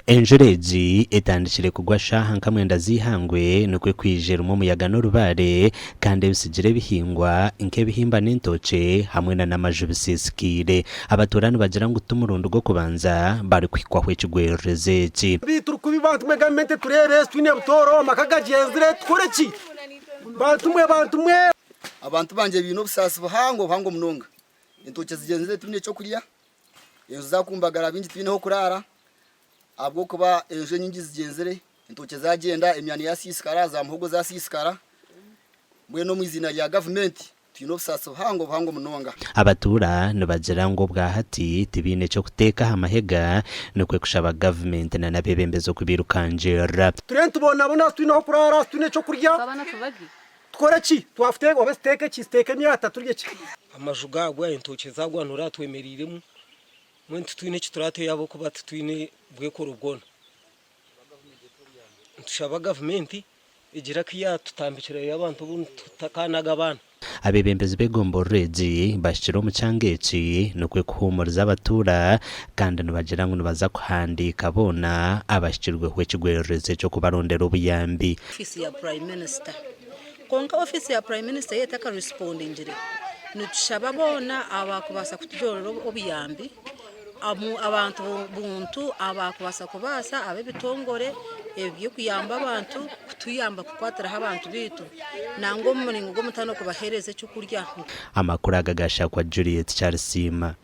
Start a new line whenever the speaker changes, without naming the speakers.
Enjura egi etandikire kugwa shaaha nka mwenda z'eihangwe nikwo ekwija erimu omuyaga n'orubaare kandi ebitsigire ebihingwa nk'ebihimba n'entookye hamwe na n'amaju bisiisikaire. Abatuura nibagira ngu ti murundi gw'okubanza barikuhikwaho ekigwererezi eki.
Beitu turi kubi bantu mwe gavumenti etureebe titwine butooro amaka gagyenzire tukore ki bantu mwe bantu mwe.
Abantu bangye baine obusaasi buhango buhango munonga. Entookye zigyenzire tibine ky'okurya. Enju zakumbagara baingi tibaine ah'okuraara ahabw'okuba enju enyingi zigyenzire, entookye zagyenda, emyani yasiisikara, za muhogo zasiisikara, mbwenu omu iziina rya gavumenti twine obusaasi buhango buhango munonga.
Abatuura nibagira ngu obwahati tibaine ky'okuteeka aha mahega nikwo kushaba gavumenti na n'abeebembezi okubairukangirira.
Turiyo nitubonabona titwine ah'okuraara, titwine ky'okurya, Tukore ki? Twafuteeka oba ziteeke ki? Ziteeke emyata turye ki?
Amaju gaagwa, entookye zaagwa noreeba twemereiremu, mbwenu titwine eki turateyo ahabw'okuba titwine bwekoro bwona. Nitushaba gavumenti egire aku yaatutambikirayo abantu obu tutakanaga abaana.
Abeebembezi b'egomborora egi bahikire omu kyanga eki nikwo kuhuumuriza abatuura kandi nibagira ngu nibaza kuhandiika boona abahikirweho ekigwererezi eky'okubarondera obuyambi.
Ofiisi ya Prime Minister. Kwonka ofiisi ya Prime Minister yo etakaresipondingire. Nitushaba boona abakubaasa kutugyorera obuyambi, abantu buntu abakubaasa kubaasa ab'ebitongore eby'okuyamba abantu kutuyamba kukwatiraho abantu baitu nangwa omu muringo gw'omutaano kubaheereza eky'okurya.
Amakuru aga gashakwa Juliet Kyarisiima.